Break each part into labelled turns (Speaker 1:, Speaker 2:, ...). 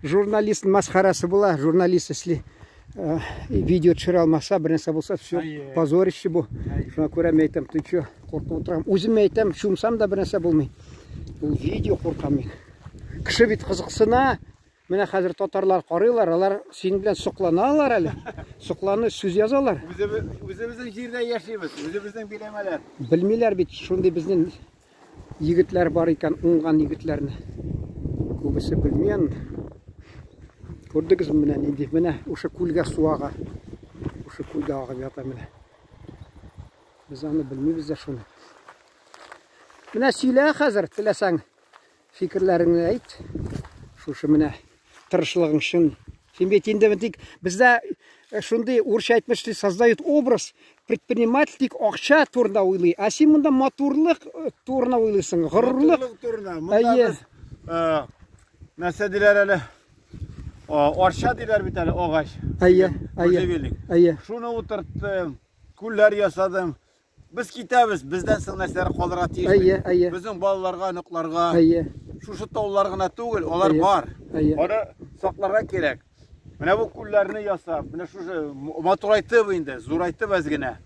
Speaker 1: Журналист масхарасы була, журналист, если видео төшерә алмаса, бер нәрсә булса, все, позорище бу. Шуңа күрә мин әйтәм, ты чё, куркып утырам. Үзем әйтәм, чумсам да бер нәрсә булмый. Ул видео куркам мин. Кеше бит кызыксына. Менә хәзер татарлар карыйлар, алар синең белән сокланалар әле. Сокланып сүз язалар.
Speaker 2: Үзебезнең җирдә яшибез, үзебезнең биләмәләр.
Speaker 1: Белмиләр бит, шундый безнең егетләр бар икән, уңган егетләрне. Күбесе белми аны. Күрдегезме менә нинди? Менә шушы күлгә су ага. Шушы күлгә агып ята менә. Без аны белмибез дә шуны. Менә сөйлә хәзер, теләсәң. Фикерләреңне әйт. Шушы менә тырышлыгың чын. Син бит инде тик бездә э, шундый урысча әйтмешли создают образ предприниматель тик акча турында уйлый. Ә син монда матурлык э, турында уйлыйсың, горурлык.
Speaker 2: Матурлык турында. Монда без э, нәрсә диләр әле? Арча диләр бит әле агач.
Speaker 1: Әйе, әйе.
Speaker 2: Әйе. Шуны утырттым, күлләр ясадым. Без китәбез, бездән соң нәрсәләр калырга тиеш.
Speaker 1: Әйе, әйе.
Speaker 2: Безнең балаларга, оныкларга.
Speaker 1: Әйе.
Speaker 2: Шушы таулар гына түгел, алар
Speaker 1: әйе.
Speaker 2: бар.
Speaker 1: Әйе.
Speaker 2: Аны сакларга кирәк. Менә бу күлләрне ясап, менә шушы матурайтып инде, зурайтып әз генә.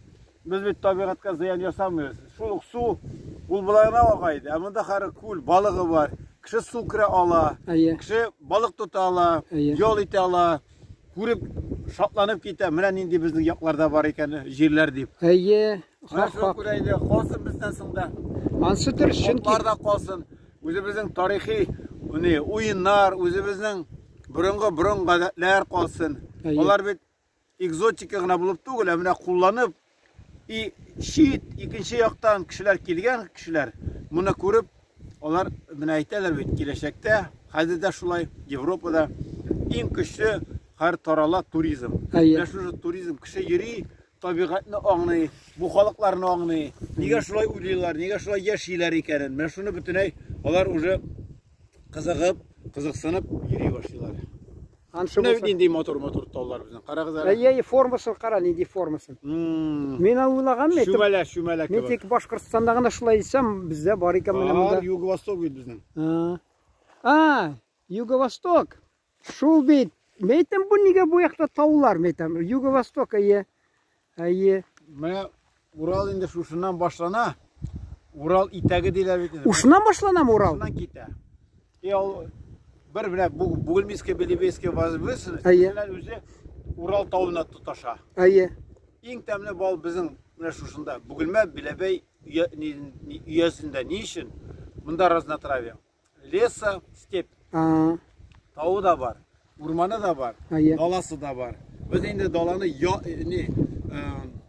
Speaker 2: Без бит табигатькә зыян ясамыйбыз. Шул ук су ул болай гына ага иде. Ә монда хәзер күл, балыгы бар. Кеше су керә ала.
Speaker 1: Әйе.
Speaker 2: Кеше балык тота ала,
Speaker 1: Әйе.
Speaker 2: ял итә ала. Күреп, шатланып китә, менә нинди безнең якларда бар икән җирләр дип.
Speaker 1: Әйе,
Speaker 2: Менә
Speaker 1: хак,
Speaker 2: шуңа
Speaker 1: хак.
Speaker 2: күрә инде калсын бездән соң да.
Speaker 1: Ансы дөрес, чөнки
Speaker 2: Атлар да калсын. Үзебезнең тарихи ни, уеннар, үзебезнең борынгы борын гадәтләр калсын.
Speaker 1: Әйе.
Speaker 2: Алар бит экзотика гына булып түгел, ә менә кулланып и чит икенче яктан кешеләр килгән кешеләр моны күреп Алар менә әйтәләр бит, киләчәктә, хәзер дә шулай, Европада иң көчле хәр тарала туризм.
Speaker 1: Әйе.
Speaker 2: Менә шушы туризм кеше йөри, табигатьне аңлый, бу халыкларны аңлый. Нигә шулай уйлыйлар, нигә шулай яшиләр икәнен. Менә шуны бөтенләй алар уже кызыгып, кызыксынып йөри башлыйлар.
Speaker 1: Ансы
Speaker 2: Менә
Speaker 1: булса.
Speaker 2: нинди матур-матур таулар безнең. Карагыз әле.
Speaker 1: Әйе, әйе, формасын кара, нинди формасын. Мин аны уйлаган, әйтем.
Speaker 2: Чүмәлә, чүмәлә
Speaker 1: Мин
Speaker 2: кебек.
Speaker 1: тик Башкортстанда гына шулай дисәм, бездә бар икән менә
Speaker 2: Бар,
Speaker 1: монда.
Speaker 2: Юго-Восток бит безнең.
Speaker 1: А, Юго-Восток. Шул бит. Мин әйтәм, бу нигә бу якта таулар, мин әйтәм. Юго-Восток, әйе. Әйе.
Speaker 2: Менә Урал инде шушыннан башлана. Урал итәге диләр бит инде.
Speaker 1: Ушыннан башланамы Урал?
Speaker 2: Шуннан китә. И ул бер менә Бугульминская, Белебейская возвышенность,
Speaker 1: Әйе.
Speaker 2: үзе Урал тавына тоташа.
Speaker 1: Әйе.
Speaker 2: Иң тәмле бал безнең менә шушында. Бугульмә, Белебей өязендә. Ни өчен? Монда разнотравие. Леса, степь. Тавы да бар, урманы да бар, даласы да бар. Без инде даланы я, не,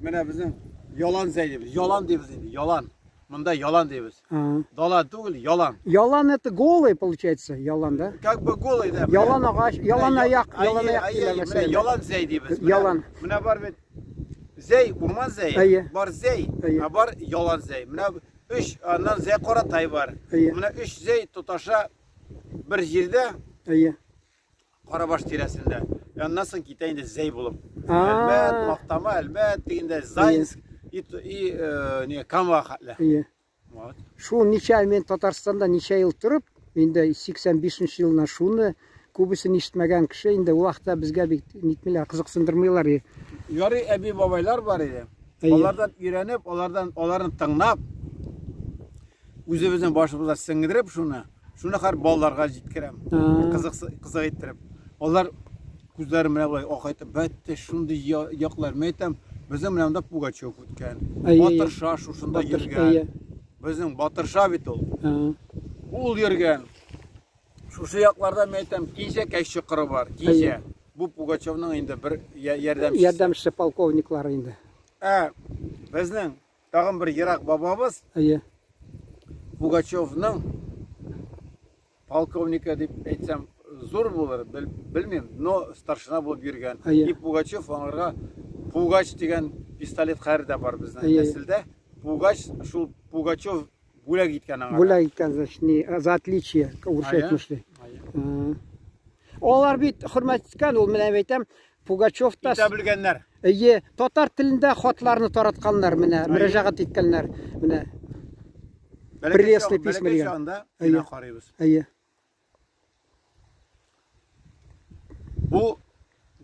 Speaker 2: менә безнең ялан зәй дибез. Ялан дибез инде, ялан. Монда ялан дибез. Дала түгел, ялан.
Speaker 1: Ялан это голый получается, ялан, да?
Speaker 2: Как бы голый, да.
Speaker 1: Ялан агач, ялан аяк, ялан аяк диләр мәсәлән.
Speaker 2: Ялан зәй дибез.
Speaker 1: Ялан.
Speaker 2: Менә бар бит зәй, урман зәе, бар зәй, ә бар ялан зәй. Менә Өч, аннан Зәй Каратай бар.
Speaker 1: Әйе.
Speaker 2: Менә өч Зәй тоташа бер җирдә.
Speaker 1: Әйе.
Speaker 2: Карабаш тирәсендә. Аннан соң китә инде Зәй булып. Әлмәт, Мактама, Әлмәт дигәндә Заинск и, и э, не, Кама хәтле.
Speaker 1: Әйе.
Speaker 2: Вот.
Speaker 1: Шул ничә мин Татарстанда ничә ел торып, инде 85 елына шуны күбесен ишетмәгән кеше инде ул вакытта безгә бик нитмиләр, кызыксындырмыйлар.
Speaker 2: Ярый әби-бабайлар бар иде.
Speaker 1: Әйе.
Speaker 2: Алардан өйрәнеп, алардан аларны тыңлап, үзебезнең башыбызга сеңдереп шуны, шуны һәр балаларга җиткерәм. Кызык кызык иттереп. Алар күзләре менә болай акайтып, бәтте шундый яклар. Мин әйтәм, безнең менә монда Пугачев үткән. Батырша шушында йөргән. Безнең Батырша бит ул. Ул йөргән. Шушы якларда мин әйтәм, Кинҗәкәй чокыры бар. Кинҗә. Бу Пугачевның инде бер ярдәмчесе.
Speaker 1: Ярдәмчесе полковниклары инде.
Speaker 2: Ә безнең тагын бер ерак бабабыз.
Speaker 1: Әйе.
Speaker 2: Пугачевның полковника дип әйтсәм, зур булыр, белмим, но старшина булып йөргән. И Пугачев аңарга Пугач дигән пистолет хәзер дә бар безнең нәселдә. Пугач шул Пугачев Бүләк иткән аңа.
Speaker 1: Бүләк иткән, значит, не, за отличие, урысча әйтмешли. Алар бит хөрмәт иткән, ул менә әйтәм, Пугачев та
Speaker 2: Итә белгәннәр.
Speaker 1: Әйе, татар телендә хатларны таратканнар менә, мөрәҗәгать иткәннәр. Менә. Прелестный письма
Speaker 2: дигән. Әйе. Карыйбыз.
Speaker 1: Әйе.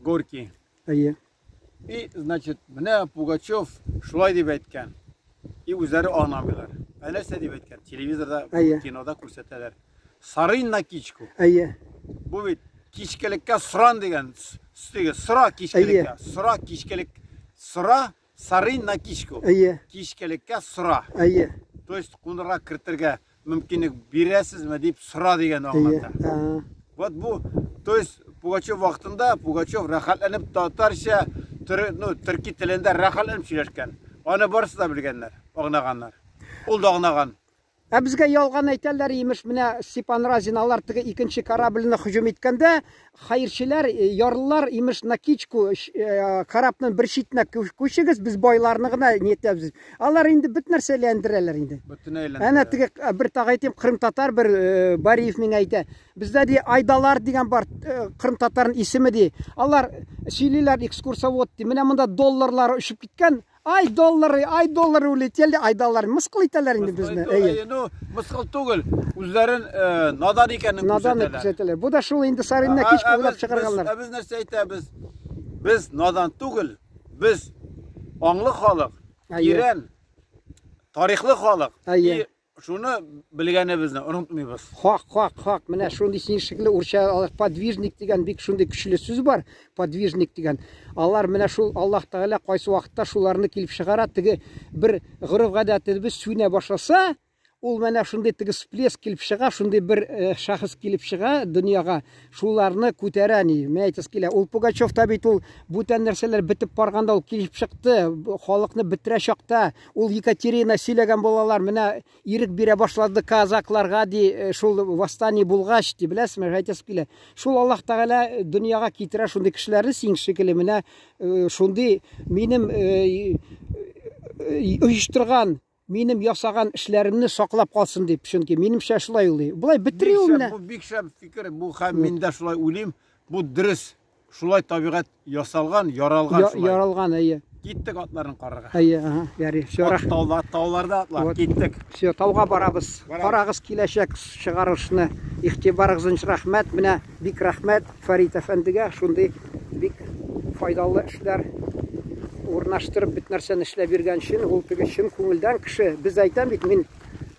Speaker 2: Горький.
Speaker 1: Әйе.
Speaker 2: И, значит, менә Пугачев шулай дип әйткән. И үзләре аңламыйлар. Ә нәрсә дип әйткән? Телевизорда,
Speaker 1: Әйе.
Speaker 2: кинода күрсәтәләр. Сарыйн на кичку.
Speaker 1: Әйе.
Speaker 2: Бу бит кичкелеккә соран дигән. Теге сора кичкелеккә. Сора кичкелек. Сора сарыйн на кичку.
Speaker 1: Әйе.
Speaker 2: Кичкелеккә сора.
Speaker 1: Әйе.
Speaker 2: То есть кунырга кертергә мөмкинлек бирәсезме дип сора дигән
Speaker 1: Әйе.
Speaker 2: аңлата.
Speaker 1: А,
Speaker 2: Вот бу, то есть Пугачев вакытында Пугачев рәхәтләнеп татарча, төр, ну, төрки телендә рәхәтләнеп сөйләшкән. Аны барысы да белгәннәр, аңлаганнар. Ул да аңлаган.
Speaker 1: Ә безгә ялган әйтәләр, имеш, менә Степан Разин алар теге икенче корабльне һөҗүм иткәндә, хәерчеләр, ярлылар, имеш, на кичку корабның бер читенә күчегез, без байларны гына ниятәбез. Алар инде бөтен нәрсә әйләндерәләр инде.
Speaker 2: Бөтен әйләндерә.
Speaker 1: Әнә теге бер тагы әйтим, Кырым татар бер Бариев миңа әйтә. Бездә ди Айдалар дигән бар, Кырым татарның исеме ди. Алар сөйлиләр экскурсовод ди. Менә монда долларлар очып киткән. Ай доллары, ай доллары улетели, айдалар. Мыскыл итәләр инде безне. Әйе.
Speaker 2: Әйе, ну, мыскыл түгел, үзләрен надан икәнен
Speaker 1: Надан
Speaker 2: күрсәтәләр.
Speaker 1: күрсәтәләр. Бу да шул инде сарыйна кич уйлап чыгарганнар.
Speaker 2: Ә без нәрсә әйтәбез? Без надан түгел, без аңлы халык,
Speaker 1: Әйе.
Speaker 2: тирән, тарихлы халык.
Speaker 1: Әйе.
Speaker 2: И шуны белгәнебезне онытмыйбыз.
Speaker 1: Хак, хак, хак. Менә шундый син шикелле урысча алар подвижник дигән бик шундый көчле сүз бар. Подвижник дигән. Алар менә шул Аллаһ Тәгалә кайсы вакытта шуларны килеп чыгара, теге бер гореф-гадәтебез сүнә башласа, ул менә шундый теге всплеск килеп чыга, шундый бер шәхес килеп чыга дөньяга, шуларны күтәрә ни. Менә әйтәс килә. Ул Пугачев та бит ул бүтән нәрсәләр бетеп барганда ул килеп чыкты, халыкны бетерә чакта, ул Екатерина сөйләгән булалар, менә ирек бирә башлады казакларга ди, шул восстание булгач ди, беләсезме, әйтәс килә. Шул Аллаһ Тәгалә дөньяга китерә шундый кешеләрне, син шикелле менә шундый минем оештырган, минем ясаган эшләремне саклап калсын дип, чөнки минемчә шулай уйлый. Болай бетерү
Speaker 2: Бик шәп,
Speaker 1: менә.
Speaker 2: Бу бик шәп фикер, бу һәм мин дә шулай уйлыйм. Бу дөрес. Шулай табигать ясалган, яралган шулай.
Speaker 1: Яралган, әйе.
Speaker 2: Киттек атларын карарга.
Speaker 1: Әйе, ага, ярый. Всё,
Speaker 2: Ат
Speaker 1: рәхмәт.
Speaker 2: таулар, тауларда атлар.
Speaker 1: Вот.
Speaker 2: Киттек.
Speaker 1: Всё, тауга барабыз.
Speaker 2: Барабыз.
Speaker 1: Карагыз киләчәк чыгарылышны. Игътибарыгыз өчен рәхмәт. Менә бик рәхмәт Фәрит әфәндегә шундый бик файдалы эшләр урнаштырып бит нәрсәне эшләп биргән өчен. Ул теге чын күңелдән кеше. Без әйтәм бит, мин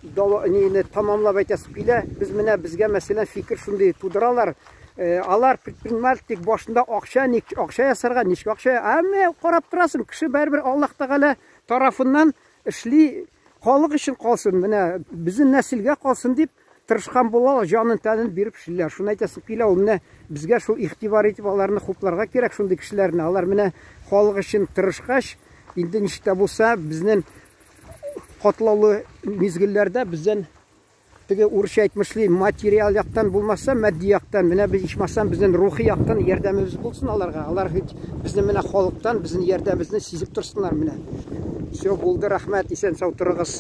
Speaker 1: нине тамамлап әйтәсем килә. Без менә безгә мәсәлән фикер шундый тудыралар. Алар предприниматель тик башында акча, ник акча ясарга, ничек акча. Ә менә карап торасың, кеше барыбер Аллаһ Тәгалә тарафыннан эшли, халык өчен калсын, менә безнең нәселгә калсын дип тырышкан булалар, җанын тәнен биреп эшлиләр. Шуны әйтәсем килә, ул менә безгә шул игътибар итеп аларны хупларга кирәк шундый кешеләрне. Алар менә халык өчен тырышкач, инде ничек тә булса безнең катлаулы мизгелләрдә бездән теге урысча әйтмешли, материал яктан булмаса, матди яктан, менә без ичмасам безнең рухи яктан ярдәмебез булсын аларга. Алар хоть безнең менә халыктан безнең ярдәмебезне сизеп торсыннар менә. Всё, булды, рәхмәт, исән сау торыгыз.